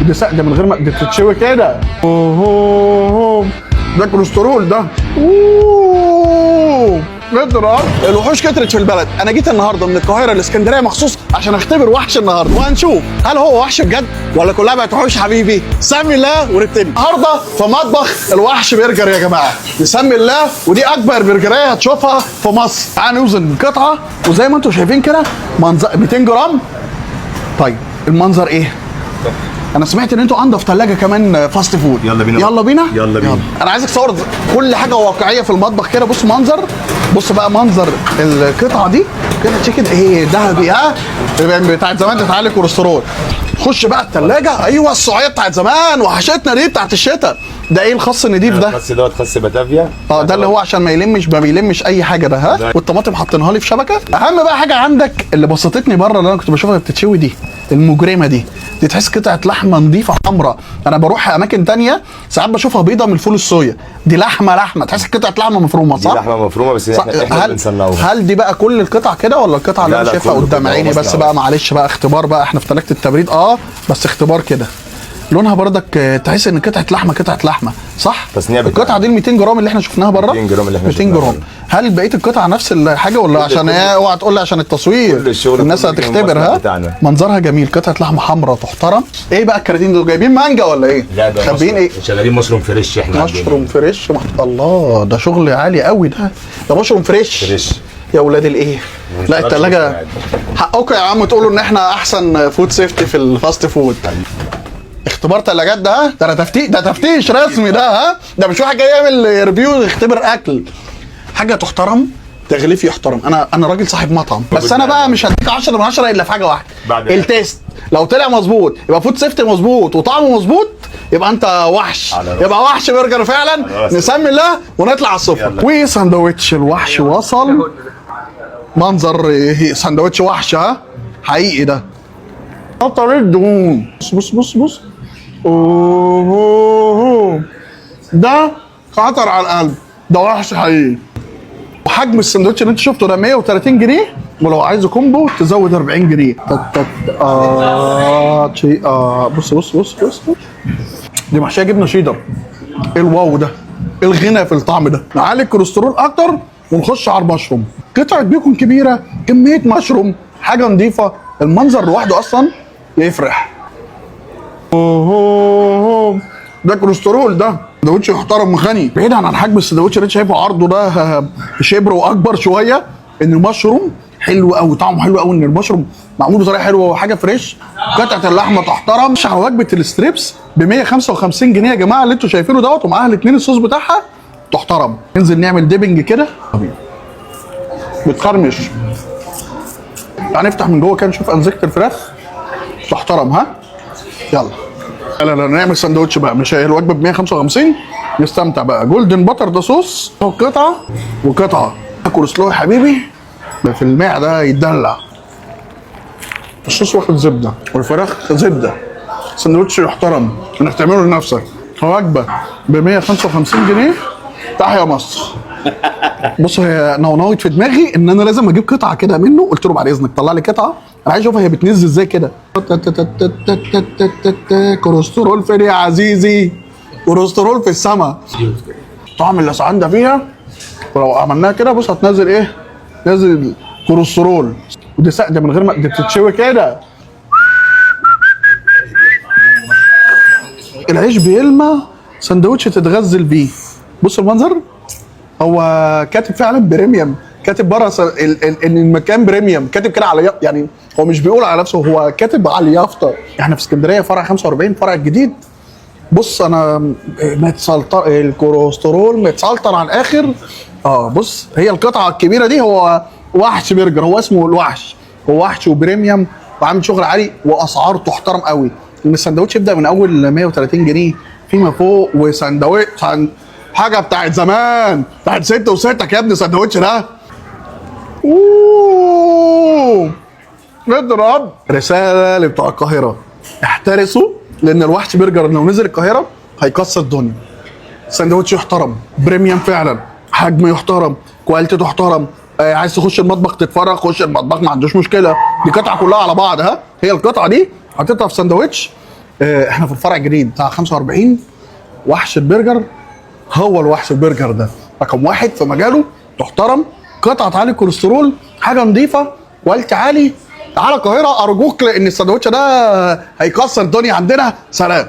دي سقده من غير ما دي بتتشوي كده. اوه ده كوليسترول ده. اوه اضرب. الوحوش كترت في البلد. انا جيت النهارده من القاهرة لاسكندريه مخصوص عشان اختبر وحش النهارده، وهنشوف هل هو وحش بجد ولا كلها بقت وحوش. حبيبي سمي الله ونبتدي النهارده في مطبخ الوحش برجر يا جماعة. نسمي الله، ودي اكبر برجريه هتشوفها في مصر. تعالوا نوزن قطعه، وزي ما انتم شايفين كده منظر 200 جرام. طيب المنظر ايه؟ انا سمعت ان انتوا انضف ثلاجه كمان fast food. يلا بينا. يلا بينا. يلا بينا. انا عايزك تصور كل حاجة واقعية في المطبخ كده. بص منظر، بص بقى منظر القطعة دي كده، chicken ايه ذهبي، ها بتاعت زمان تتعالج كوليسترول. خش بقى الثلاجة. ايوه الصعيه بتاعت زمان وحشتنا دي بتاعت الشتاء. ده ايه الخس النضيف ده؟ الخس دوت خس باتافيا. اه ده اللي هو عشان ما يلمش، ما بيلمش اي حاجة ده، ها. ده. والطماطم حاطينها لي في شبكة. اهم بقى حاجة عندك اللي بسطتني بره اللي انا كنت بشوفها بتتشوي دي المجرمة دي، دي تحس قطعه لحمه نظيفة حمراء. انا بروح اماكن تانية ساعات بشوفها بيضة من الفول الصويا، دي لحمه لحمه، تحس قطعه لحمه مفرومه، دي صح؟ لحمه مفرومه بس صح. احنا هل بنصنعوها. هل دي بقى كل القطع كده ولا القطعة اللي لا، انا لا، شايفها كله، قدام كله، هو عيني بس مصنع بقى؟ بس. معلش بقى اختبار بقى، احنا في ثلاجه التبريد بس اختبار كده. لونها بردك تحس ان قطعه لحمه، قطعه لحمه، صح؟ تصنيع بتاعنا. القطعة دي ال 200 جرام اللي احنا شفناها بره، 200 جرام اللي احنا 200 شفناها جرام. بره. هل بقية القطعة نفس الحاجة ولا عشان ايه؟ اوعى تقول لي عشان التصوير، كل الشغل الناس كله بيجي من هتختبر. المصنع ها بتاعنا. منظرها جميل، قطعه لحمه حمراء تحترم. ايه بقى الكراتين دول؟ جايبين مانجا ولا ايه؟ لا ده خبيين ايه؟ شغالين mushroom fresh احنا عندنا. mushroom fresh الله ده شغل عالي قوي ده، ده mushroom fresh. fresh. يا ولاد الايه. لا نشتغلش التلاجة عادي. حقكم يا عم تقولوا ان احنا احسن food safety في ال fast food. اختبار تلاجات ده، ده انا تفتيش، ده تفتيش رسمي ده، ها ده مش واحد جاي يعمل review يختبر اكل. حاجة تحترم، تغليف يحترم. انا راجل صاحب مطعم، بس انا بقى مش هديك 10 من 10 الا في حاجة واحدة، بعد ال taste. لو طلع مظبوط يبقى food safety مظبوط وطعمه مظبوط، يبقى انت وحش، على راسي. يبقى وحش برجر فعلا. على راسي. نسمي الله ونطلع على السفرة. يلا. وساندوتش الوحش وصل. منظر ساندوتش وحش، ها حقيقي ده. قطر الدهون، بص بص بص بص. اوه ده خطر على القلب، ده وحش حقيقي. وحجم السندوتش اللي انت شفته ده 130 جنيه، ولو عايزه combo تزود 40 جنيه. تت تت شيء بص بص بص بص، دي محشيه جبنه شيدر. ايه ال wow ده؟ ايه الغنى في الطعم ده؟ نعالج الكوليسترول اكتر ونخش على المشروم. قطعه بيكون كبيرة، كمية مشروم، حاجة نظيفة، المنظر لوحده اصلا يفرح. اوه ده كوليسترول ده. سندوتش يحترم وغني. بعيدا عن حجم السندوتش اللي انت شايفه عرضه ده شبر واكبر شوية، ان المشروم حلو قوي، طعمه حلو قوي، ان المشروم معمول بطريقة حلوة وحاجه fresh. قطعه اللحمة تحترم. مش على وجبة ال strips ب 155 جنيه يا جماعة اللي انتوا شايفينه دوت، ومعاها الاثنين الصوص بتاعها تحترم. ننزل نعمل dipping كده، بتقرمش. تعال نفتح من جوه كده نشوف انزكه الفراخ تحترم. ها يلا لا لا نعمل سندوتش بقى، مش هي الوجبة ب 155، نستمتع بقى. golden butter ده صوص، قطعه وقطعه. اكل slow يا حبيبي، في المعدة يتدلع. الصوص واخد زبدة والفراخ زبدة. سندوتش يحترم انك تعمله لنفسك. وجبة ب 155 جنيه. تحيا مصر. بص هي نونوت في دماغي ان انا لازم اجيب قطعه كده منه. قلت له بعد اذنك طلع لي قطعه، انا عايز اشوفها هي بتنزل ازاي كده. كوليسترول فين يا عزيزي؟ كوليسترول في السما. طعم اللسعان ده فيها، ولو عملناها كده بص هتنزل ايه؟ نزل كوليسترول. ودي سقده من غير ما دي بتتشوي كده. العيش بيلمع، سندوتش تتغزل بيه. بص المنظر، هو كاتب فعلا premium، كاتب بره ان المكان premium، كاتب كده على يعني هو مش بيقول على نفسه، هو كاتب على اليافطه. احنا في اسكندرية فرع 45 فرع الجديد. بص انا متسلطن، الكوليسترول متسلطن على الاخر. بص هي القطعة الكبيرة دي، هو وحش برجر، هو اسمه الوحش، هو وحش و premium وعامل شغل عالي واسعار تحترم قوي. ان السندوتش يبدا من اول 130 جنيه فيما فوق، وسندوتش حاجة بتاعت زمان، بتاعت ست وستك يا ابني السندوتش ده. اوه اضرب. رسالة لبتوع القاهرة، احترسوا، لان الوحش برجر لو نزل القاهرة هيكسر الدنيا. سندوتش يحترم، premium فعلا، حجم يحترم، quality تحترم. عايز تخش المطبخ تتفرج، خش المطبخ ما عندوش مشكلة. دي قطعه كلها على بعض، ها هي القطعة دي حطيتها في سندوتش. احنا في الفرع الجديد بتاع 45. وحش البرجر، هو الوحش البرجر ده رقم 1 في مجاله، تحترم، قطعه عالي الكوليسترول، حاجة نظيفة، quality عالي. تعالى القاهرة ارجوك، لان السندوتش ده هيكسر الدنيا عندنا. سلام.